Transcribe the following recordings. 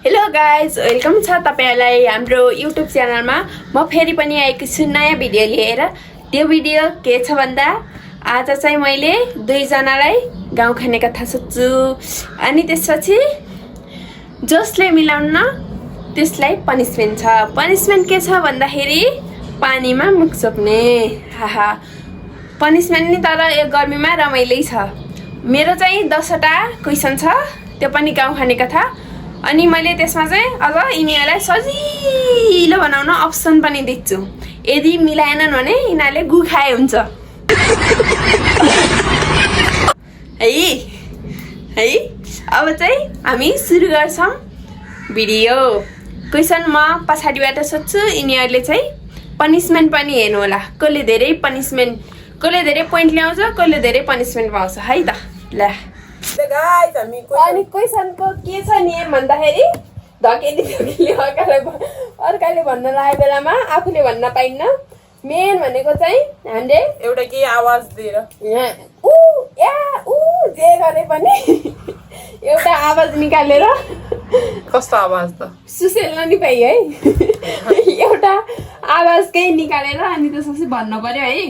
Hello guys, welcome छ तपाईहरुलाई हाम्रो युट्युब च्यानलमा। म फेरि पनि आएको छु नयाँ भिडियो लिएर। त्यो भिडियो के छ भन्दा आज चाहिँ मैले दुईजनालाई गाउँ खाने कथा सोध्छु अनि त्यसपछि जसले मिलाउन त्यसलाई पनिशमेन्ट छ। पनिशमेन्ट के छ भन्दाखेरि पानीमा मुख चोप्ने। हाहा, पनिशमेन्ट नि तर यो गर्मीमा रमाइलै छ। मेरो चाहिँ 10वटा क्वेसन छ, त्यो पनि गाउँ खाने कथा। अनि मैले त्यसमा चाहिँ अब यिनीहरूलाई सजिलो बनाउन अप्सन पनि दिन्छु। यदि मिलाएनन् भने यिनीहरूले गु खाए हुन्छ है। अब चाहिँ हामी सुरु गर्छौँ भिडियो। क्वेसन म पछाडिबाट सोध्छु, यिनीहरूले चाहिँ पनिशमेन्ट पनि हेर्नु होला। कसले धेरै पनिशमेन्ट, कसले धेरै पोइन्ट ल्याउँछ, कसले धेरै पनिशमेन्ट पाउँछ है त। ल अनि क्वेसनको के छ नियम भन्दाखेरि धकेली अर्काले भन्न लागेको बेलामा आफूले भन्न पाइन्न। मेन भनेको चाहिँ हामीले एउटा केही आवाज दिएर जे गरे पनि एउटा आवाज निकालेर। कस्तो आवाज त सुसेल्न नि पाइ है। एउटा आवाज केही निकालेर अनि त्यसपछि भन्नु पर्यो है।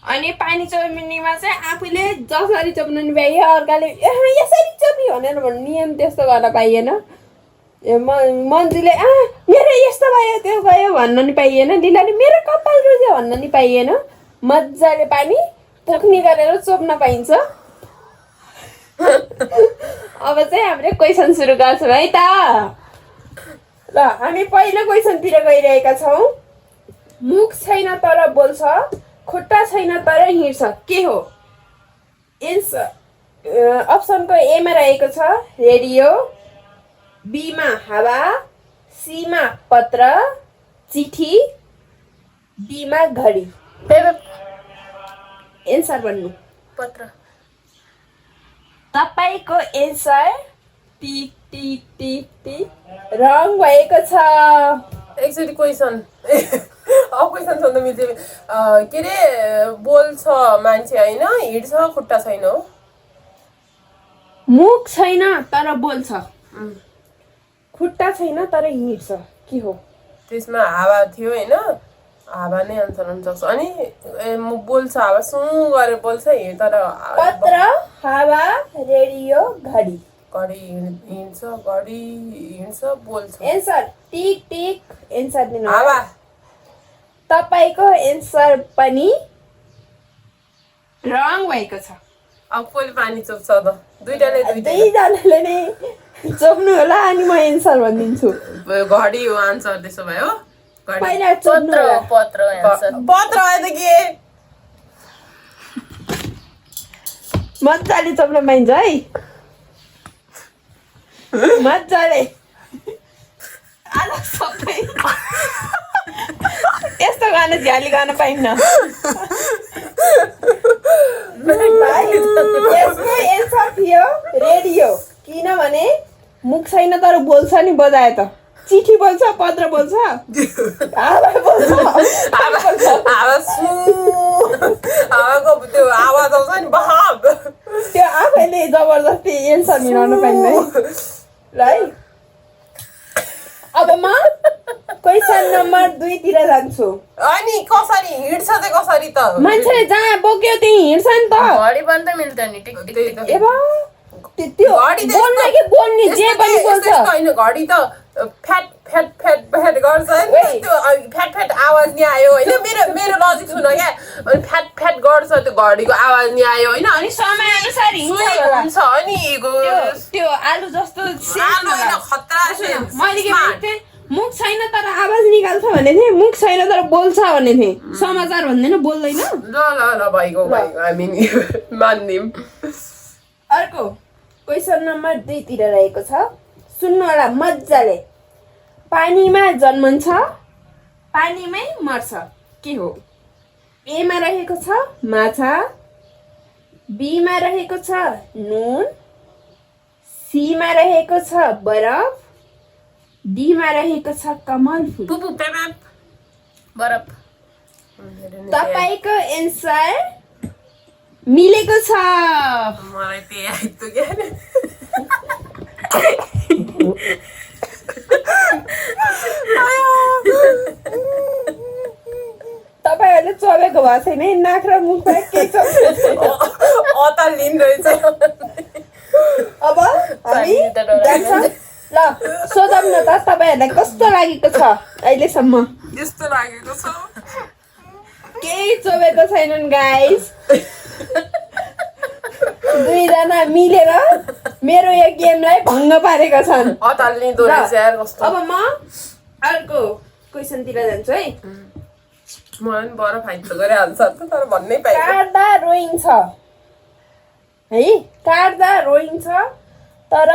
अनि पानी चोप्नेमा चाहिँ आफूले जसरी चोप्नु नि पाइयो, अर्काले यसरी चोपी भनेर भन्नु नियम त्यस्तो गर्न पाइएन। मन्जुले मेरो यस्तो भयो त्यो भयो भन्न नि पाइएन। दिलाले मेरो कपाल रुज्यो भन्न नि पाइएन। मजाले पानी पोख्ने गरेर चोप्न पाइन्छ। अब चाहिँ हामीले क्वेसन सुरु गर्छौँ है त। ल हामी पहिलो क्वेसनतिर गइरहेका छौँ। मुख छैन तर बोल्छ, खुट्टा छैन तर हिँड्छ, के हो? अप्सनको एमा रहेको छ रेडियो, बीमा हावा, सीमा पत्र, चिठी, डीमा घडी। एन्सर भन्नु। पत्र। तपाईको एन्सर टिक टिक टिक टिक रङ भएको छ। एकचोटि क्वेसन अब क्वेसन सोध्नु मिल्छ। के अरे बोल्छ मान्छे होइन, हिँड्छ खुट्टा छैन हो। मुख छैन तर बोल्छ, खुट्टा छैन तर हिँड्छ, के हो? त्यसमा हावा थियो होइन, हावा नै आन्सर हुन सक्छ। अनि बोल्छ, हावा सु गरेर बोल्छ, तर पत्र, हावा, रेडियो, घडी। घडी हिँड्छ, घडी हिँड्छ, बोल्छ। एन्सर टिक टिक एन्सर दिनु। हावा। तपाईको एन्सर पनि रङ भएको छ। अब कसले पानी चोप्छ त? दुईजनाले नै चोप्नु होला अनि म एन्सर भनिदिन्छु। घडी हो आन्सर त्यसो भयो। पहिला चोप्नु होला। पत्र आयो त के? मजाले चोप्न पाइन्छ है, मजाले। यस्तो गाना झ्याली गर्न पाइन्न। यसको एन्सर थियो रेडियो। किनभने मुख छैन तर बोल्छ नि, बजाए त। चिठी बोल्छ, पत्र बोल्छ, हावा बोल्छ। हावाको त्यो आवाज आउँछ नि, बहाग त्यो आफैले जबरजस्ती एन्सर मिलाउन पाइन्न ल है। अब म क्वेसन नम्बर 2 तिर जान्छु। अनि कसरी हिँड्छ चाहिँ कसरी त? मान्छेले जहाँ बोक्यो त्यही हिँड्छ नि त। घडी पनि त मिल्छ नि। त्यो बोल्ने कि बोल्ने जे पनि बोल्छ होइन। घडी त फ्याट फ्याट फ्याट फ्याट गर्छ नि, त्यो फ्याट फ्याट आवाज नि आयो होइन। मेरो लजिक सुन क्या। अनि फ्याट फ्याट गर्छ, त्यो घडीको आवाज नि आयो होइन। अनि समय अनुसार हुन्छ अनि त्यो आलु जस्तो खतरा। मैले के भनेको थिएँ, मुख छैन तर आवाज निकाल्छ भने थिएँ, मुख छैन तर बोल्छ भने थिएँ। समाचार भन्दैन, बोल्दैन। ल भइगयो हामी मान्दिम। अर्को क्वेसन नम्बर 2 तिर रहेको छ, सुन्नु होला मजाले। पानीमा जन्मन्छ, पानीमै मर्छ, के हो? एमा रहेको छ माछा, बीमा रहेको छ नुन, सीमा रहेको छ बरफ, डीमा रहेको छ कमल फुल। बरफ। तपाईको एन्सर मिलेको छ। मलाई त्यही आइपुग्यो। चलेको भएको छैन है, नाक र मुखमा केही छ। अतालिन रहेछ। अब हामी जान्छौँ। ल सोधौँ न त तपाईँहरूलाई कस्तो लागेको छ अहिलेसम्म? यस्तो लागेको छ। केही चोबेको छैनन् गाइस। दुईजना मिलेर मेरो यो गेमलाई भङ्ग पारेका छन्। अतालिँदो रहेछ यार कस्तो। अब म अर्को क्वेसनतिर जान्छु है। मलाई पनि बरफ फाइट गरिहाल्छ तर भन्नै पाइन्छ। काट्दा रोइन्छ है, काट्दा रोइन्छ तर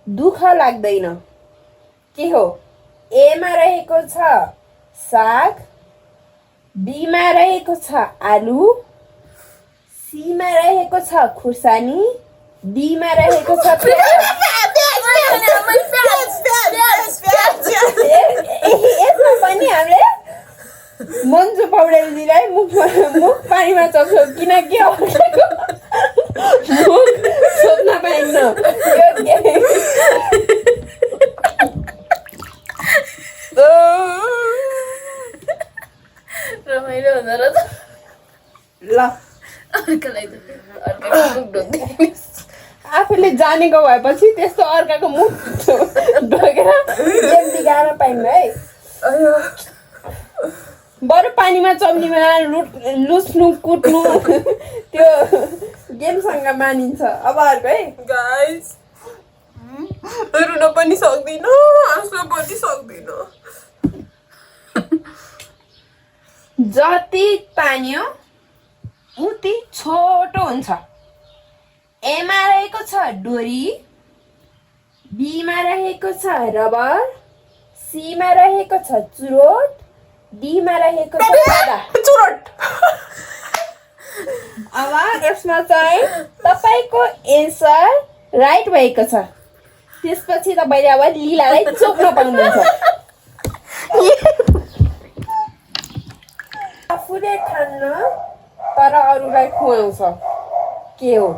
दुःख लाग्दैन, के हो? एमा रहेको छ साग, बीमा रहेको छ आलु, सीमा रहेको छ खुर्सानी, डीमा रहेको छ यसमा पनि हामीले मन्जु पौडेलजीलाई मुख पानीमा चोप्छौँ किनकि मुख छोप्न पाइन्न। रमाइलो हुँदो रहेछ। ल अर्कालाई अर्काको मुख ढोक्दै आफूले जानेको भएपछि त्यस्तो अर्काको मुख ढोकेर गेम बिगार्न पाइन्न है। अयो बरु पानीमा चम्नीमा लुस्नु कुट्नु त्यो गेमसँग मानिन्छ। अब अर्को है। गाइस रुन पनि सक्दिन, हाँस्न पनि सक्दिन। जति तान्यो उति छोटो हुन्छ। एमा रहेको छ डोरी, बीमा रहेको छ रबर, सीमा रहेको छ चुरोट, डीमा रहेको छ पर्दा। चुरोट। अब यसमा चाहिँ तपाईँको एन्सर राइट भएको छ। त्यसपछि तपाईँले अब लीलालाई चोक्न पाउनुहुन्छ। आफूले खान्न तर अरूलाई खुवाउँछ, के हो?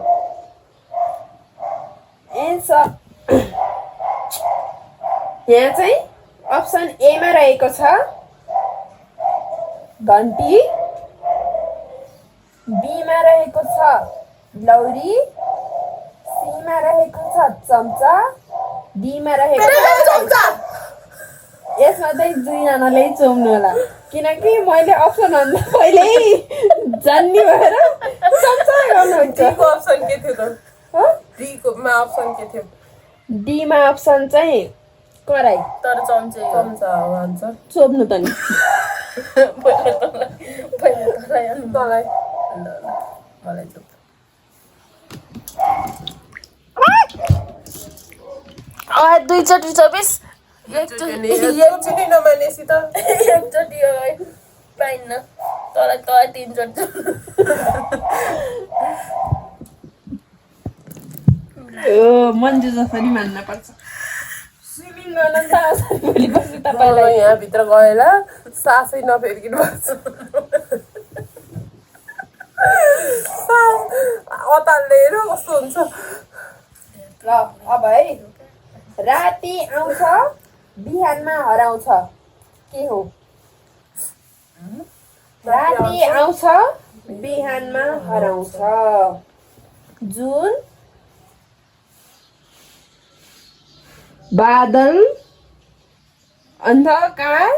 एन्सर यहाँ चाहिँ अप्सन एमा रहेको छ घन्टी, बीमा रहेको छ लौरी, सीमा रहेको छ चम्चा, डीमा रहेको छ। यसमा चाहिँ दुईजनाले चोम्नु होला किनकि मैले अप्सन भन्दा पहिल्यै जान्ने भएर चम्चा गर्नुहुन्छ। डीको अप्सन के थियो त? हो? डीकोमा अप्सन के थियो? डीमा अप्सन चाहिँ कराई, तर चम्चे हो। चम्चा हो आन्सर। चोप्नु त नि। पहिला तँलाई अनि तँलाई मलाई चुप। दुईचोटि 24 एकचोटि नमानेसी त एकचोटि पाइन्न। तँलाई 3 चोटि। मन्जु जसरी मान्न पर्छ। स्विमिङ गर्न चाहन्छ भोलिपर्सि तपाईँलाई। यहाँभित्र गएर सासै नफेर्किनु पर्छ। अतालेर कस्तो हुन्छ। ल अब है। राति आउँछ बिहानमा हराउँछ, के हो? राति आउँछ बिहानमा हराउँछ। जुन, बादल, अन्धकार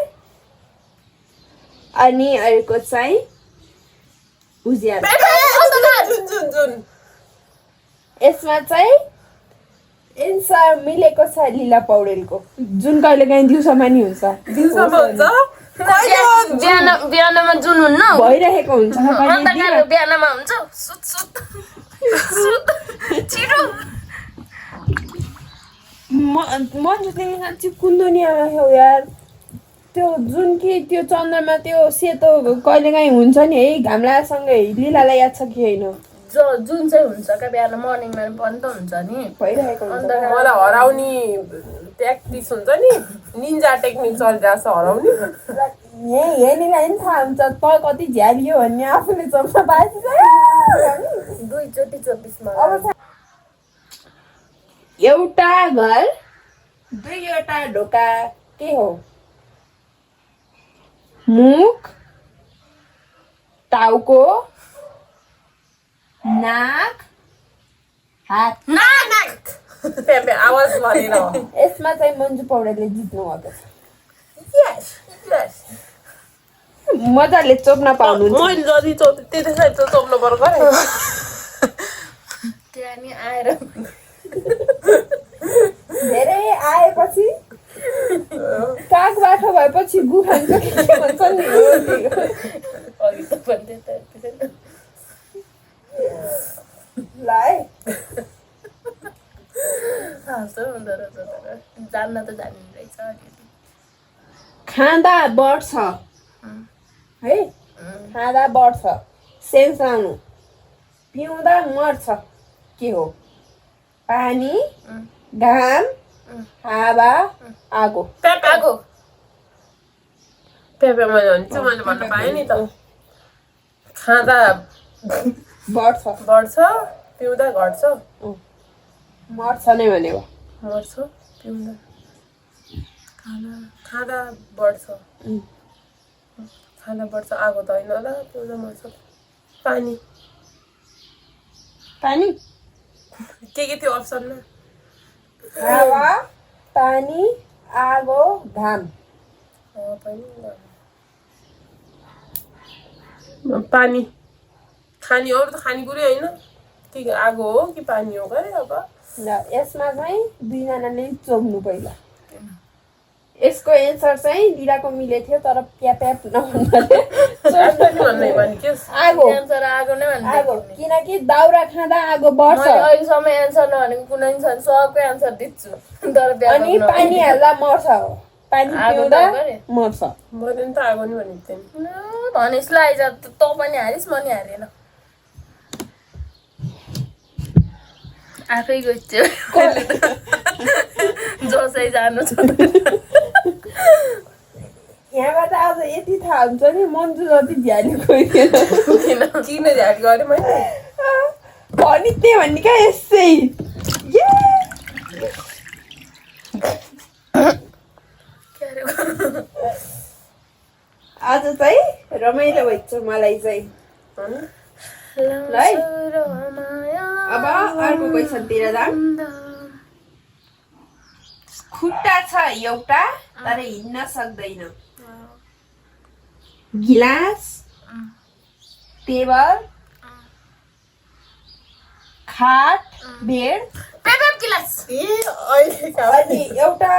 अनि अर्को चाहिँ उज्यालो। जुन जुन जुन यसमा चाहिँ एन्सर मिलेको छ लीला पौडेलको। जुन कहिले काहीँ दिउँसोमा नि हुन्छ, दिउँसोमा हुन्छ। बिहानमा जुन हुन्न भइरहेको हुन्छ। अन्धकार बिहानमा हुन्छ। सुत सुत सुत छिटो। मन्जु तिमी साँच्ची कुन्दुनी आमा छौ यार। त्यो जुन कि त्यो चन्द्रमा त्यो सेतो कहिले काहीँ हुन्छ नि है, घाम लागेसँगै। लीलालाई याद छ कि होइन? जुन चाहिँ हुन्छ क्या बिहान मर्निङमा पनि त हुन्छ नि। भइरहेको हुन्छ। मलाई हराउने प्र्याक्टिस हुन्छ नि, निन्जा टेक्निक चलिरहेको छ हराउने। हेर्नेलाई पनि थाहा हुन्छ त कति झ्यालियो भन्ने आफूले चोप्न पाएछ। 2 चोटि 24 मा। अब एउटा घर दुईवटा ढोका, के हो? मुख, टाउको नाक हात नाक प्यापे आवाज भनेर यसमा चाहिँ मन्जु पौडेलले जित्नु भएको छ यस यस मजाले चोप्न पाउनुहुन्छ मैले जति त्यति साइड चोप्नु पर्यो गरे त्यहाँ नि आएर धेरै आएपछि काग बाठो भएपछि गु खान्छ के भन्छ नि अघि त भन्दै त ल है हाँसो हुँदो रहेछ तर जान्न त जानिँदो रहेछ अलिअलि खाँदा बढ्छ है खाँदा बढ्छ सेन्स लाउनु पिउँदा मर्छ के हो पानी घाम हावा आगो आगो प्यापे मैले भन्छ मैले भन्न पाएँ नि त खाँदा बढ्छ बढ्छ पिउँदा घट्छ मर्छ नै भनेको मर्छ पिउँदा खाँदा बढ्छ खाँदा बढ्छ आगो त होइन होला पिउँदा मर्छ पानी पानी के थियो अप्सनमा हावा पानी आगो घाम पानी खाने अरू त खानेकुरै होइन के आगो हो कि पानी हो गरे अब ल यसमा चाहिँ दुईजनाले चोक्नु पहिला यसको एन्सर चाहिँ दिदाको मिलेको थियो तर प्याप्याप नभन्नाले आगो एन्सर आगो नै आगो भन्दै किनकि दाउरा खाँदा आगो बढ्छ मैले अहिलेसम्म एन्सर नभनेको कुनै छैन सबको एन्सर दिन्छु तर अनि पानी हाल्दा मर्छ पानी आगो पिउँदा त गरे। मर्छ मैले त आगो नि भनेको थिएँ धनेशलाई आइज तँ पनि हारिस् म नि हारेन आफै गइच्यो जसै जानु छ यहाँबाट आज यति थाहा हुन्छ नि मन्जु जति झ्याली कोही थिएन किन झ्याट गरेँ मैले भनि त्यही भन्ने क्या यसै आज चाहिँ रमाइलो भइन्छ मलाई चाहिँ ल है अब अर्को क्वेसनतिर जाऊँ खुट्टा छ एउटा तर हिँड्न सक्दैन गिलास टेबल खाट बेड पेपेप गिलास अनि एउटा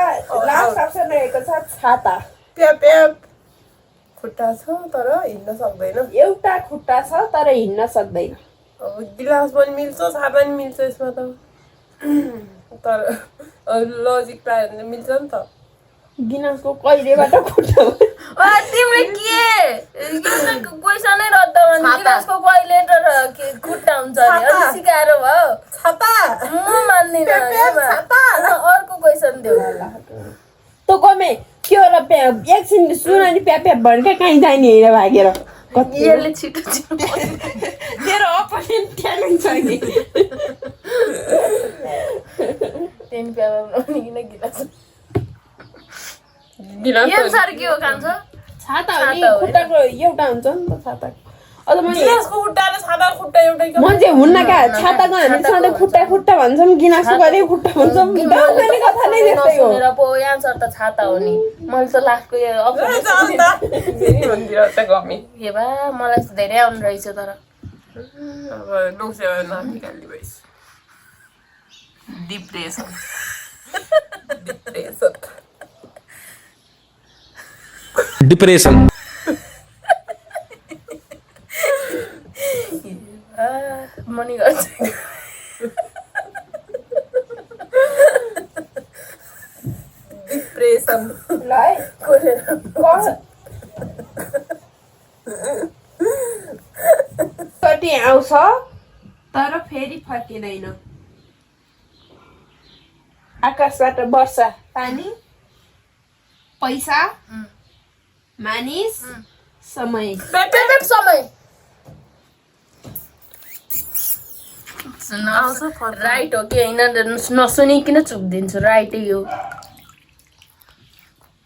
लास्ट अप्सन रहेको छ छाता प्याप खुट्टा छ तर हिँड्न सक्दैन एउटा खुट्टा छ तर हिँड्न सक्दैन अब गिलास पनि मिल्छ छाता पनि मिल्छ यसमा त तर लजिक प्रायः मिल्छ नि त गिलासको कहिलेबाट खुट्टा तिम्रो के क्वेसनै रद्द भने गिलासको कहिले खुट्टा हुन्छ नि अलि सिकाएर भयो छाता म मान्दिनँ अर्को क्वेसन देऊ त कमे के होला एकछिन सुन नि प्याप्याप भनेर कहीँ जाने हेरेर भागेर यसले छिटो छिटो तेरो अपोनेन्ट ट्यालेन्ट छ नि टेन प्यापा किन गिलास गिलास एन्सर के हो कान्छ छाता हो नि खुट्टाको एउटा हुन्छ नि त छाता अझ गिलासको खुट्टा र छाता खुट्टा एउटै मान्छे हुन्न क्या छाताको हामी सधैँ खुट्टा खुट्टा भन्छौँ गिलासको कहिले खुट्टा भन्छौँ गाउँले कथा नै त्यस्तै हो नसुनेर पो एन्सर त छाता हो नि मैले त लास्टको के भा मलाई त धेरै आउनु रहेछ तर अब नौसे निकाल्ने भइस डिप्रेसन डिप्रेसन मनी गर्छ डिप्रेसन ल है कति आउँछ तर फेरि फर्किँदैन आकाशबाट वर्षा पानी पैसा मानिस समय पेपेप समय राइट हो कि होइन नसुनिकन चुपिदिन्छु राइटै हो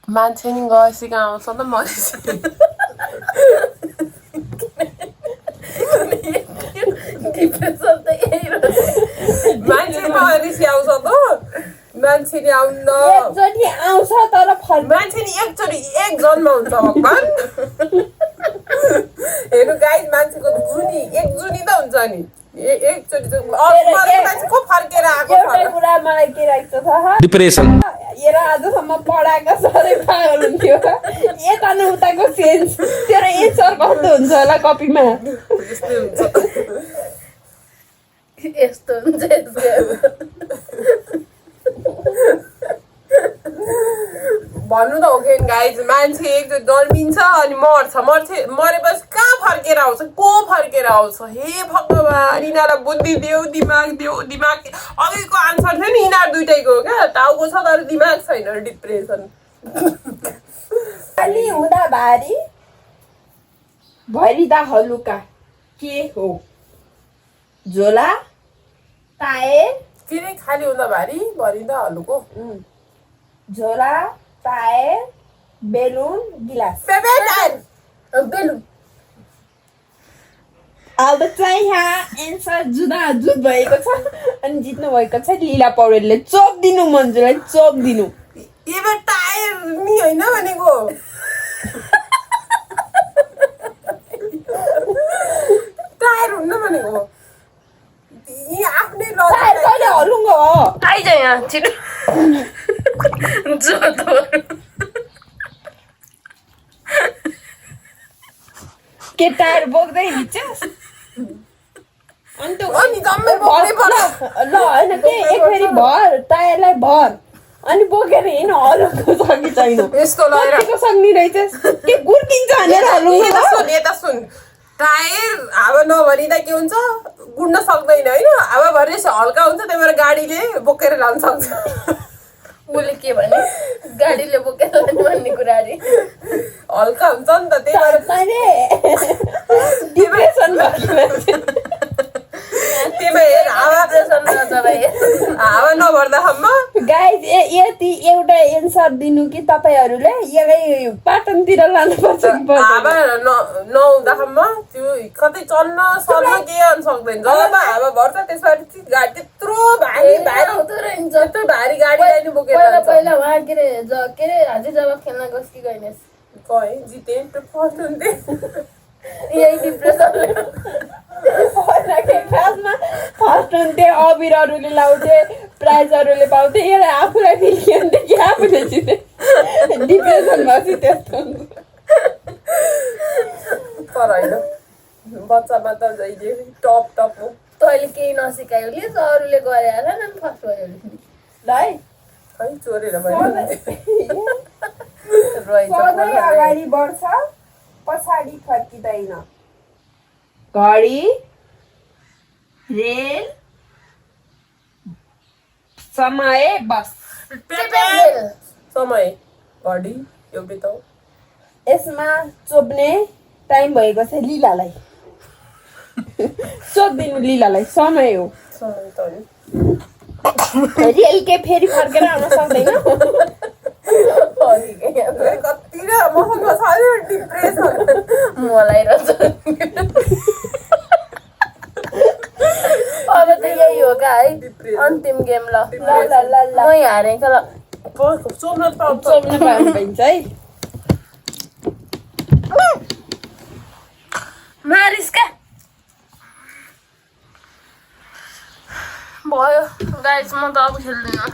मान्छे नि गएपछि आउँछ त मरेपछि डिप्रेसन त यही रहेछ मान्छेमा रिसाउँछ त मान्छेले आउन एकचोटि आउँछ तर मान्छे नि एकचोटि एक जन्म हुन्छ भगवान हेर्नु गाइस मान्छेको जुनी एक जुनी त हुन्छ नि एकचोटि मान्छे को फर्केर आएको एउटा कुरा मलाई के लाग्छ थाहा डिप्रेसन हेर आजसम्म पढाएको सधैँ पागल हुन्थ्यो यता न उताको सेन्स तेरो एन्सर कस्तो हुन्छ होला कपीमा यस्तो हुन्छ भन्नु त हो कि गाइज मान्छे एकचोटि जन्मिन्छ अनि मरेपछि कहाँ फर्केर आउँछ को फर्केर आउँछ हे भगवान् यिनीहरूलाई बुद्धि देऊ दिमाग अघिको आन्सर थियो नि यिनीहरू दुइटैको हो क्या टाउको छ तर दिमाग छैन डिप्रेसन खाली हुँदा भारी भरिदा हलुका के हो झोला टायर के रे खाली हुँदा भारी भरिँदा हलुको झोला टायर बेलुन गिलास बेलुन अब चाहिँ यहाँ एन्सर जुदाजुद भएको छ अनि जित्नु भएको छ लीला पौडेलले चोप दिनु मन्जुलाई चोप दिनु एबर टायर नि होइन भनेको टायर हुन्न भनेको यी आफ्नै टायर कहिले हलुङ्गो हो आइज यहाँ छिटो के टायर बोक्दै हिँड्छस् अनि जम्मै बोक्नै पर्छ ल होइन के एक फेरि भर टायरलाई भर अनि बोकेर हिँड हलुङ्गो छ कि छैन यस्तो लगाएर कतिको सक्ने रहेछस् के गुर्किन्छ भनेर हलुङ्गो यता सुन टायर हावा नभरिँदा के हुन्छ गुड्न सक्दैन होइन हावा भरि हल्का हुन्छ त्यही भएर गाडीले बोकेर लान सक्छ उसले के भने गाडीले बोकेर लाने भन्ने कुरा अरे हल्का हुन्छ नि त त्यही भएर डिप्रेसन भएको त्यही भएर हावा नभर्दासम्म गाइज यति एउटा एन्सर दिनु कि तपाईँहरूले यसलाई पाटनतिर लानुपर्छ कि हावा नहुँदासम्म त्यो कतै चल्न सर्न के गर्नु सक्दैन जब हावा भर्छ त्यसपछि गाडी त्यत्रो भारी त्यत्रो भारी गाडीलाई नि बोकेर पहिला पहिला उहाँ के अरे हाजिर जवाब खेल्न गएछ कि गएन गएँ जितेँ फर्स्ट हुन्थेँ यही डिप्रेसन खासमा फर्स्ट हुन्थे अबिरहरूले लाउँथे प्राइजहरूले पाउँथे यसलाई आफूलाई फेरि हुन्थ्यो कि आफूले जिते डिप्रेसन भएको त्यस्तो तर होइन बच्चामा त जहिले टप हो तैँले केही नसिकायो नि अरूले गरे होला न फर्स्ट भयो ल है है चोरेर भयो सधैँ अगाडि बढ्छ पछाडि फर्किँदैन घडी रेल समय बस समय घडी एउटै त हो यसमा चोप्ने टाइम भएको छ लीलालाई चोपिदिनु लीलालाई समय हो समय त हो रेल के फेरि फर्केर आउन सक्दैन कति र महँगो छ यो डिप्रेसन मलाई अब त यही हो क्या है अन्तिम गेम ल मै हारेँ ल सोध्न पाउँछ चोप्न पाइन्छ है मारिस क्या भयो गाइस म त अब खेल्दिनँ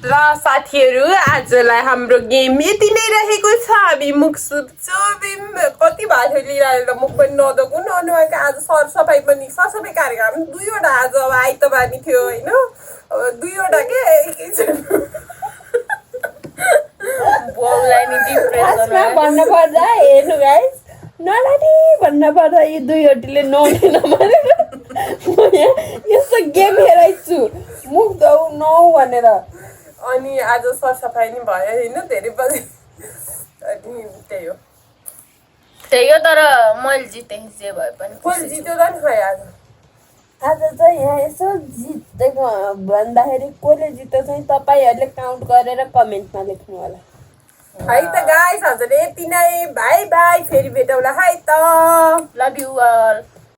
ल साथीहरू आजलाई हाम्रो गेम यति नै रहेको छ हामी मुख सुप्छौँ कति भएको थियो लिएर त मुख पनि नधोको अनुहारको आज सरसफाइ पनि सरसफाइ कार्यक्रम 2वटा आज अब आइतबार नि थियो होइन 2वटा के बाउलाई नि डिप्रेसन भन्नु पर्दा हेर्नु गाइस नलाने भन्नु पर्दा यी दुईवटीले नहुने नमानेर म यहाँ यस्तो गेम हेराइछु मुख धौ नौ भनेर अनि आज सरसफाइ नि भयो होइन धेरै पछि अनि त्यही हो तर मैले जितेँ जे भए पनि कसले जित्यो र नि खै आज चाहिँ यहाँ यसो जितेको भन्दाखेरि कसले जित्यो चाहिँ तपाईँहरूले काउन्ट गरेर कमेन्टमा लेख्नु होला है त गाइस हजुर यति नै बाई बाई फेरि भेटौँला है त लभ यु अल